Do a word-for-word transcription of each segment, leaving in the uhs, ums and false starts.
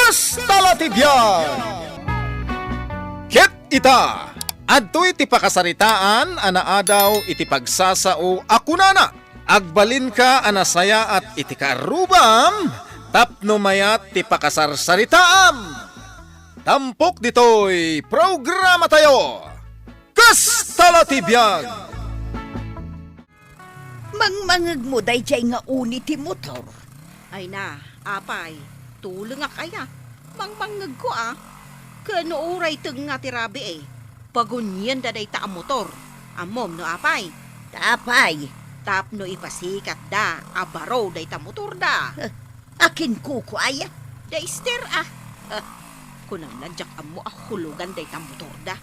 Kasta la ti biag! Ket ita, adtoy ti pakasaritaan a naadaw iti pagsasao a kunana, "Agbalinka a nasayaat iti kaarrubam tapno mayat ti pakasarsaritaam." Tampok ditoy programatayo, Kasta la ti biag! Mangmangegmo daydiay nga uni ti motor? Ay na, apay, tulengak aya. Mangmangngegko a. Ken no uray tengnga ti rabii, pagunienda dayta a motor. Ammom no apay? Ta apay? Tapno ipasikatda a baro dayta motorda. Huh, akin kuko aya? Da Ester a. Huh, kunam la diak ammo a hulugan dayta motorda.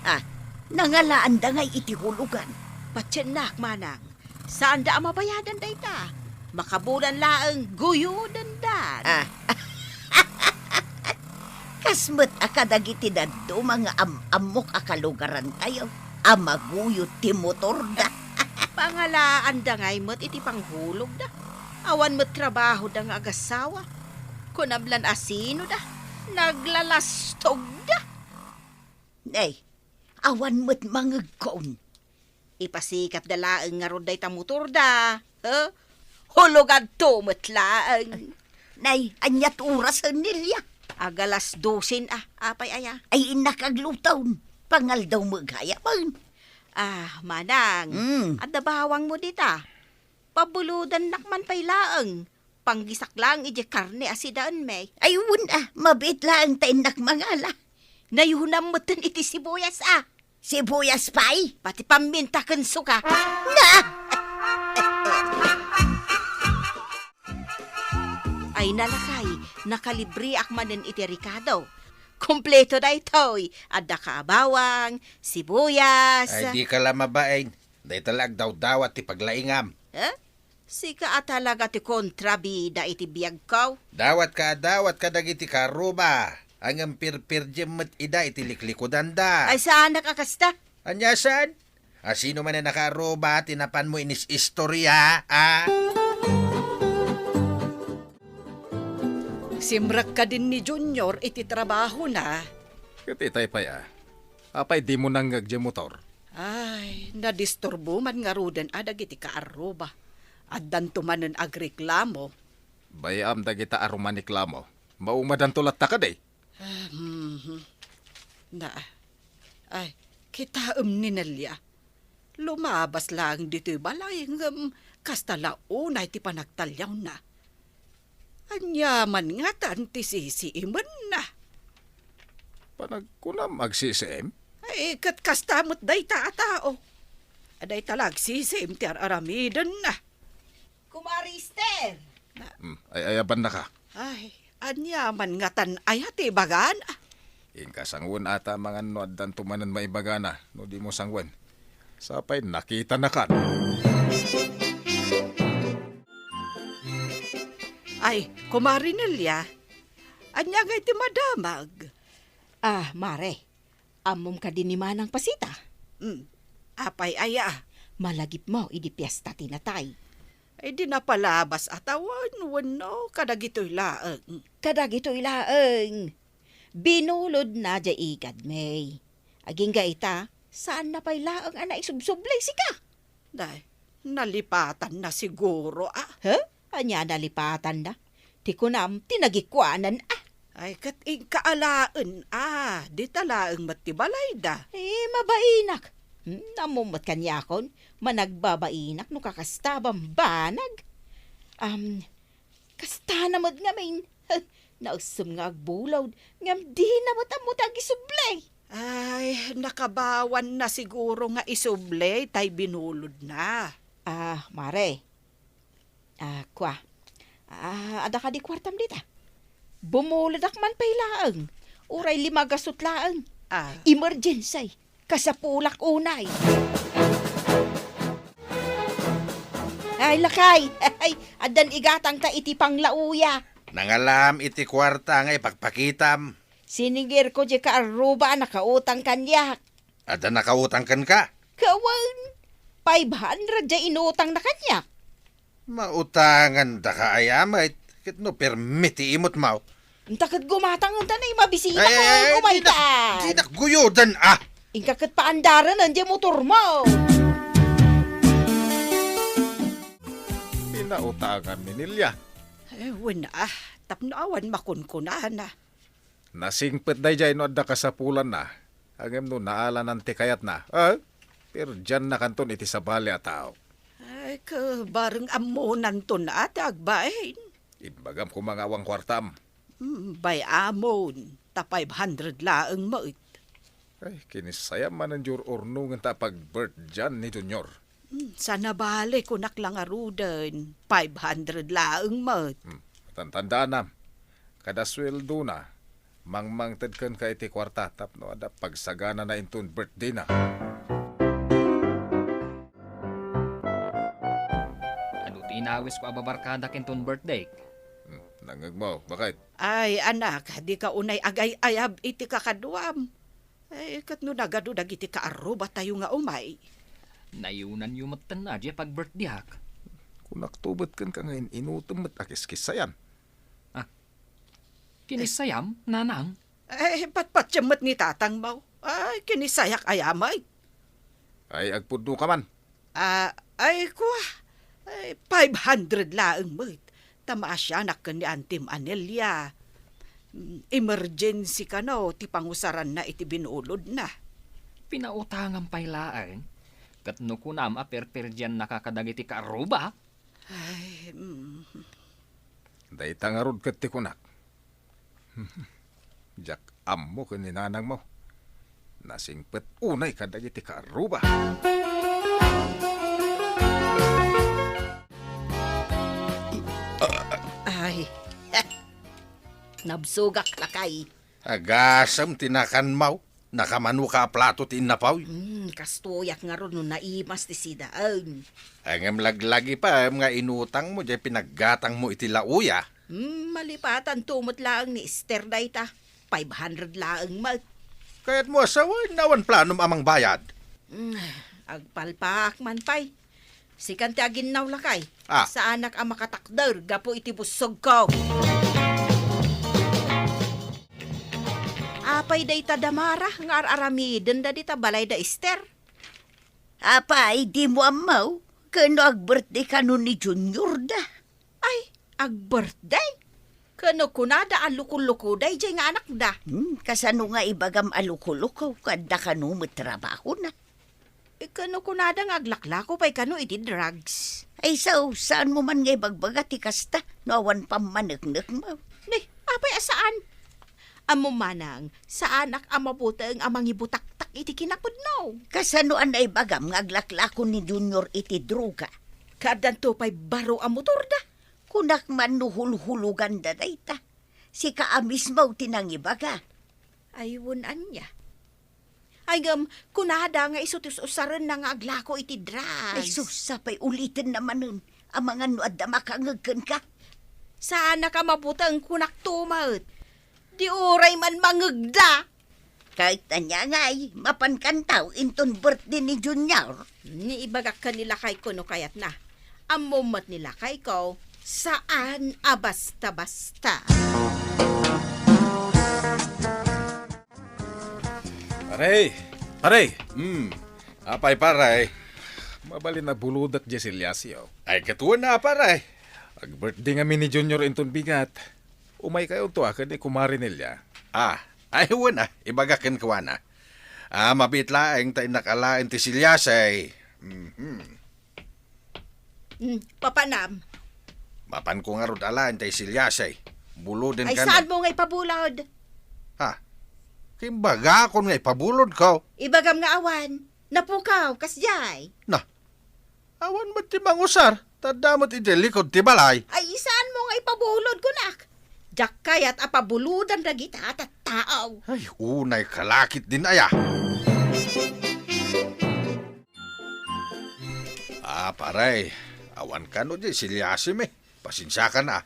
Ah, nangalaanda ngay iti hulugan? Patiennak, manang. Saanda a mabayadan dayta. Makabulan laeng guyodenda. Ah. Kas met a kadagiti dadduma nga am-ammok a kalugarantayo a maguyod ti motorda. Pangalaanda ngay met iti panghulogda. Awan met trabahoda nga agassawa. Kunam lan asinoda, naglalastogda. Nay, awan met mangegkon. Ipasikatda laeng ngarud dayta motorda, he? Huluganto met laeng. Nay, aniat orasen, Nelia? Agalas dosen a, apay aya? Ay, innak agluton. Pangaldaw met gayamen. Ah, manang, Mm. adda bawangmo dita. Pabulodannak man pay laeng. Panggisak laeng idiay karne a sidaenmi. Ay, wen a, mabiit laeng ta innak mangala. Nayunam metten iti sibuyas a. Sibuyas pay? Pati paminta ken suka. Na! Ay, nalakay, nakalibreak manen iti rekado. Kompleto daytoy. Adda ka a bawang, sibuyas. Ay, dika la mabain. Dayta la agdawdawat ti paglaingam. Eh? Sika a talaga ti kontrabida iti biagko. Dawatka a dawat kadagiti kaarruba, ngem pirpirdiem met ida iti liklikudanda. Ay, saanak a kasta. Ania saan? A, sino manen a kaarruba ti napanmo inis-istoria, a? Simrek kadin ni Junior iti trabahona. Ket itay pay a. Apay dimo nangngeg diay motor? Ay, nadisturbo man ngaruden a dagiti kaarruba. Addanto manen agreklamo. Bay-am dagita a rumaniklamo. Maumadanto latta kadi? Ah, mhm. Na, ay, kitaem ni Nelia. Lumabas laeng ditoy balay ngem kasta la unay ti panagtaliawna. Ania man ngatan ti sisiimenna? Panagkunam agsisiim? Ay, ket kasta met dayta a tao. Dayta la agsisiim ti ar-aramidenna. Kumari Ester! Hmm, ay-ayabanna ka. Ay, ania man ngatan aya ti ibagana? Inka sanguen ata mangan no addanto manen maibagana no dimo sanguen. Sapay nakitanakan. Ay, Kumari Nelia, ania ngay ti madamag? Ah, Mare, ammom kadi ni Manang Pasita? Hmm, apay aya? Malagipmo idi piesta ti natay. Ay, di napalabas a tawen wenno kadagitoy laeng? Kadagitoy laeng. Binulodna diay igadmi. Agingga ita, saanna pay laeng a naisubsublay sika. Day, nalipatanna siguro a. He? Ania nalipatanna? Ti kunam, ti nagikuanan a. Ay, ket inka alaen a. Dita laeng met ti balayda. Eh, mabainak. Hmm, ammom met kaniakon, managbabainak no kakasta bambanag. Am, Kastana met ngamin. Naessem nga agbulod, ngem dina met ammo ti agisublay. Ay, nakabawanna siguro nga isublay tay binulodna. Ah, Mare. Ah, kua. Ah, adda kadi kuartam dita? Bumulodak man pay laeng. Uray lima gasut laeng. Ah. Emergency. Kasapulak unay. Ay, lakay! Ay, addan igatangta iti panglauya. Nangalam iti kuarta nga ipakpakitam. Siningirko diay kaarruba a nakautang kaniak. Adda nakautang kenka? Kawen, five hundred diay inutangna kaniak. Mautangandaka aya met, ket no pirmi ti imutmo, Inta ket gumatang, inta nay mabisita. Ay, ay, ay, ay, umay dinak, dinak guyodan, ah. Inka ket paandaranen diay motormo. Pinautangam ni Nelia. Eh, wen, ah, tapno awan makunkunana. Nasingpet daydiay no adda kasapulanna. Ngem no naalanan ti kayatna, ah, perdiannakanton iti sabali a tao. Ay, ka, bareng ammonanton a ti agbain. Imbagam koma nga awan kuartam. Hmm, bay-amon, ta five hundred laeng met. Ay, kinisayam manen diay ur-urnongen ta pag-birthday ni Junior. Hmm, saan a bale, kunak la ngaruden, five hundred laeng met. Hmm, tantandaanam, kada sueldona, mangmangted kenka iti kuarta tapno adda pagsaganana inton birthday na. Adu ti inawisko a babarkadak inton birthday? Hmm, nangngegmo, bakit? Ay, anak, dika unay agay-ayab iti kakaduam. Ay, ket no nagadu dagiti kaarrubatayo nga umay. Nayunanyo metten a diay pag-birthdayak. Kunakto met kenka nga in-inutem met a kiskissayan. Ah, kinisayam, nanang? Ay, patpatiem met ni tatangmo. Ay, kinisayak aya met. Ay, agpudno ka man. Ah, ay, kua. Ay, five hundred laeng met. Ta maasianak ken ni Antim Anelia. Mm, emergency kano ti pangusaranna iti binulodna. Pinautangam pay laeng. Ket no kunam a perperdiannaka kadagiti kaarruba? Ay, mm. Dayta ngarud ket ti kunak. Diak ammo ken ni nanangmo. Nasingpet unay kadagiti kaarruba. Ay, nabsogak, lakay. Agasem ti nakanmo. Nakamanoka a plato ti innapoy. Hmm, kastoyak ngarud no naimas ti sidaen. Ngem laglagi pay nga inutangmo diay pinaggatangmo iti laoya. Hmm, malipatanto met laeng ni Esther dayta. Five hundred laeng met. Kayatmo a sawen, awan planom a mangbayad? Hmm, agpalpaak man pay. Sikan ti aginnaw, lakay. Ah. Saanak a makatakder gapu iti bussogko. Apay dayta da Mara nga ar-aramidenda dita balay da Esther? Apay, dimo ammo? Ken no ag-birthday kano ni Junior da? Ay, ag-birthday? Ken no kunada a lukoluko daydiay nga anakda? Hmm, kasano nga ibagam a lukoluko? Adda kano met trabahona? Eh, ken no kunada nga aglaklako pay kano iti drugs? Ay, sao, saanmo man nga ibagbaga ti kasta no awan pammaneknekmo? Ni, apay a saan? Ammom manang, saanak a mabuteng a mangibutaktak iti kinapudno. Kasano a naibagam nga aglaklako ni Junior iti droga? Kaaddanto pay baro a motorda. Kunak man no hulhuloganda dayta. Sika a mismo ti nangibaga. Ay, wen ania? Ay, ngem, kunada nga isu ti us-usarenna nga aglako iti drugs. Ay, sus, sapay ulitenna manen. Amangan no adda makangngeg kenka. Saanak a mabuteng, kunakto met. Di uray man mangngegda. Ket ania ngay, mapankanto inton birthday ni Junior? Ni ibagak ken ni lakayko no kayatna. Ammom met ni lakayko, saan a basta-basta. Pare! Pare! Hmm. Apay, pare? Mabalin a bulodak diay silyasayo. Ay, ket wen a, pare. Ag-birthday ngamin ni Junior inton bigat. Umay kayonto a ken ni Kumare Nelia. Ah, ay, wen a, ibagak kenkuana. Ah, mabiit laeng ta innak alaen ti silyasay. Mhm. Hmm, papanam. Mapanko ngarud alaen ti silyasay. Buloden. Ay, kano? Saanmo nga ipabulod? Ha? Imbagakon nga ipabulodko. Ibagam nga awan. Napukaw, kasdiay. Na, awan met ti mangusar, ta adda met idiay likod ti balay. Ay, saanmo nga ipabulod, kunak? Diak kayat a pabulodan dagita a tattao. Ay, unay kalakit din aya. Ah, pare, awan kano diay silyasimi. Pasensiakan a.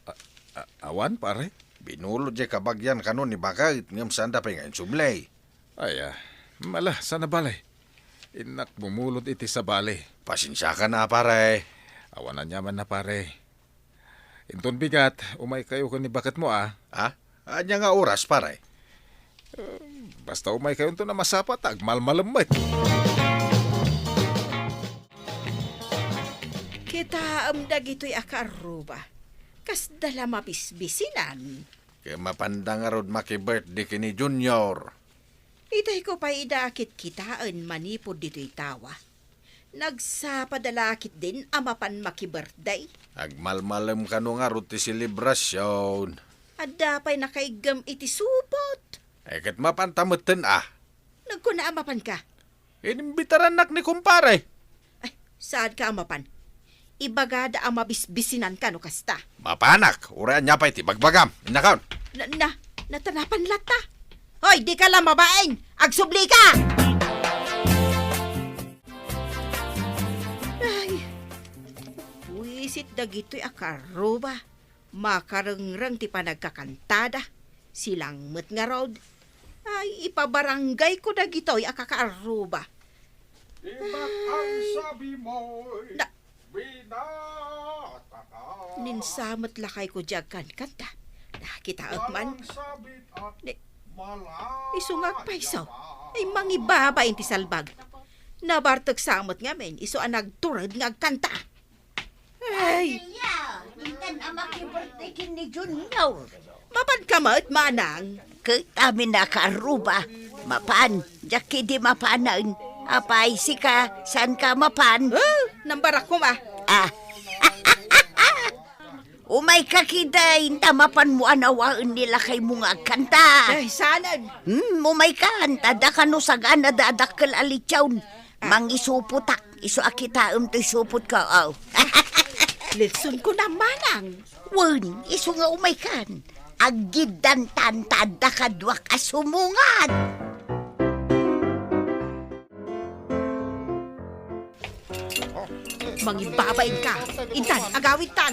A-, a-, awan, pare? Binulod diay kabagian kano ni Baket, ngem saanda pay nga insubli. Ay, ah, mala, saan a bale? Innak bumulod iti sabali. Pasensiakan a, pare. Awan aniaman a, pare. Inton bigat, umay kayo ken ni Baketmo, ah. Ha? Ania nga oras, pare? Eh, basta umaykayonto a masapata, agmalmalem met. Kitaem dagitoy a kaarruba. Kasda la mabisbisinan. Ket mapanda ngarud maki-birthday ken ni Junior. Itay ko pay ida a kitkitaen manipud ditoy tawa. Nagsapada la ketdin a mapan maki-birthday. Agmalmalem kano ngarud ti selebrasion. Adda pay nakaiggem iti supot. Eh, ket mapanta metten a. Nagkuna a mapanka. Inimbitarannak ni kumpare. Ay, saanka a mapan. Ibagada a mabisbisinanka no kasta. Mapanak, uray ania pay ti bagbagam. Innakon. Na, na, natanapan latta. Hoy, dika la mabain! Agsublika! Ay, buisit dagitoy a kaarruba. Makarengreng ti panagkakantada. Silang met ngarud. Ay, ipabaranggayko dagitoy a kakaarruba. Ibat ang sabi mo'y Na- binata ka. Ninsamet lakay ko di agkankanta. Nakitaek man. Walang sabit at Ni- malaya Isu nga agpayso. Ay, mangibabain ti salbag. Nabartek sa met ngamin, isu a nagtured nga agkanta. Ay! Ella, intan a maki-birthday ken ni Junior. Mapan ka met, manang? Ket amin a kaarruba, mapan, diak idi mapanen. Apay, sika, saan ka mapan? Oh, nambarak koma. Ah. Umay ka kidin, ta mapan mo a nawaen ni lakay mo nga agkanta. Ay, saanen? Hmm, umay kan, ta da kano sagana da dakkel a litson. Ah. Mangisupotak, isu a kitaem toy supot ko, aw. Litson ko na, manang. Wen, isu nga umay kan. Aggiddan tan ta adda kaduak a sumungad. Mangibabain ka. Intan, agawid tan.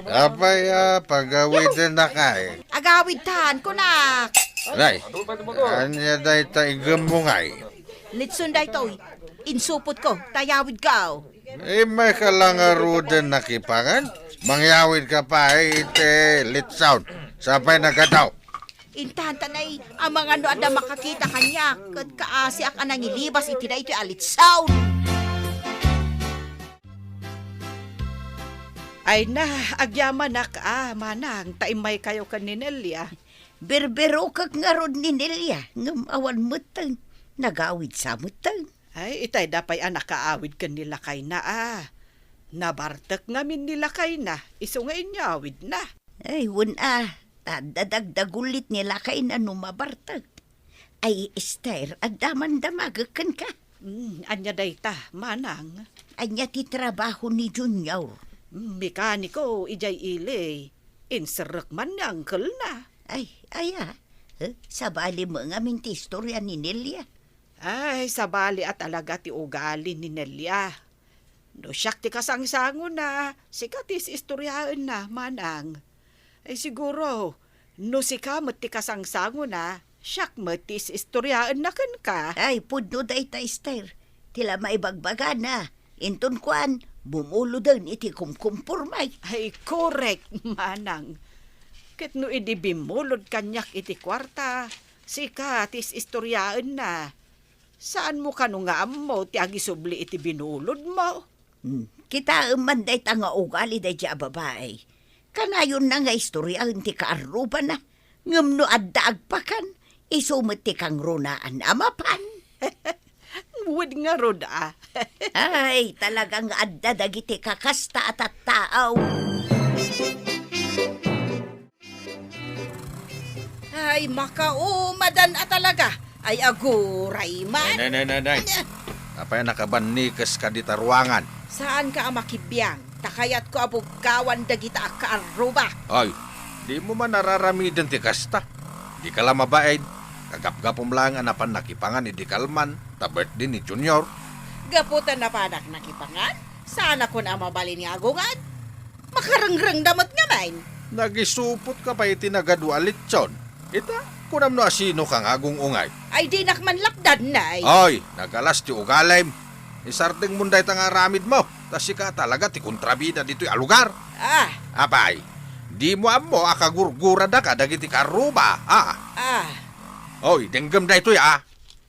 Apay a, pagawiden na kay. Agawid tan, kunak. Nay, ania dayta igem mo ngay? Litson daytoy. Insupot ko, ta yawid ka. Immay ka la ngaruden nakipangan, mangyawid ka pay iti litson. Sapay nagadaw. Intan, tanay, amangan no adda makakita kaniak, ket kaasiak a nangilibas iti daytoy a litson. Ay na, agyamanak a, manang, ta immaykayo ken ni Nelia. Birbirokek ngarud ni Nelia, ngem awan metten. Nagawid sa metten. Ay, itay da pay a nakaawid ken ni lakayna a. Nabartek ngamin ni lakayna, isu nga inyawidna. Ay, wen a, ta adda dagdagulit ni lakayna no mabartek. Ay, Esther, adda man damagek kenka. Hmm, ania dayta, manang? Ania ti trabaho ni Junior? Hmm, mekaniko idiay ili. Inserrek man ni angkelna. Ay, aya. Eh, sabali met ngamin ti istorya ni Nelia. Ay, sabali a talaga ti ugali ni Nelia. No siak ti kasangsangona, sika ti is-istoryaenna, manang. Ay, siguro, no sika met ti kasangsangona, siak met ti is-istoryaenna kenka. Ay, pudno dayta, Esther. Ti la maibagbagana, inton kuan, bumuloden iti kumkumpormay. Ay, korek, manang. Ket no idi bimmulod kaniak iti kuarta, sika ti is-istoryaenna. Saanmo kano nga ammo ti agisubli iti binulodmo? Hmm. Kitaem man dayta nga ugali daydiay a babai. Kanayonna nga istoryaen ti kaarrubana, ngem no adda agpakan, isu met ti kangrunaan a mapan. Wen ngarud a. Ay, talaga nga adda dagiti kakasta a tattao. Ay, makaumadan a talaga. Ay, aguray man. Nay, nay, nay, nay, nay. Ania? Apay a nakabannikes ka dita ruangan? Saanka a makibiang, ta kayatko a bugkawan dagita a kaarruba. Ay, dimo man araramiden ti kasta. Dika la mabain. Kagapgapum laeng a napan nakipangan idi kalman, ta birthday ni Junior. Gapu ta napanak nakipangan, saanakon a mabalin nga agungan. Makarengrengda met ngamin. Nagisupot ka pay iti nagadu a litson. Ita, kunam no asino ka nga agung-ungay. Ay, dinak man lapdan, nay. Ay, nagalas ti ugalim. Isardengmon dayta nga aramidmo, ta sika talaga ti kontrabida ditoy a lugar. Ah. Apay, Dimo ammo a kagurguradaka dagiti kaarruba, a? Ah. Oy, denggem daytoy, a.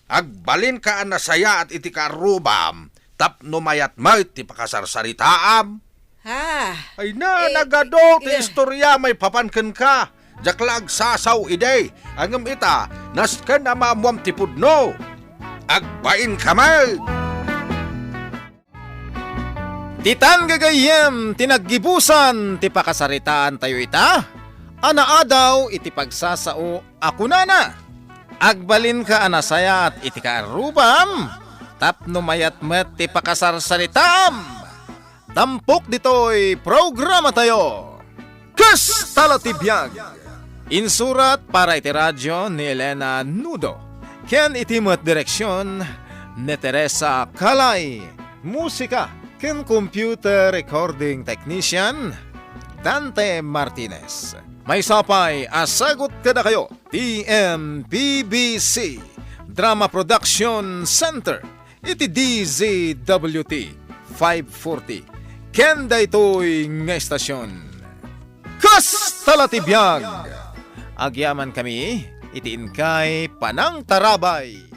Agbalinka a nasayaat iti kaarrubam tapno mayat met ti pakasarsaritaam. Ah. Ay na, eh, nagadu ti eh, istorya maipapan kenka. Diak la agsasao idi. Ngem ita, nasken a maammoam ti pudno. Agbainka met! Ti tan gagayyem ti naggibusan ti pakasaritaantayo ita a naadaw iti pagsasao a kunana, "Agbalinka a nasayaat iti kaarrubam, tapno mayat met ti pakasarsaritaam." Tampok ditoy programatayo, Kasta la ti biag. Insurat para iti radio ni Elena Nudo, ken iti met direksion ni Teresa Calay. Musika ken computer recording technician, Dante Martinez. Maysa pay a sagut kadakayo ti M P B C Drama Production Center iti D Z W T five forty ken daytoy nga estasion. Kasta la ti biag! Agyamankami iti inkay panangtarabay.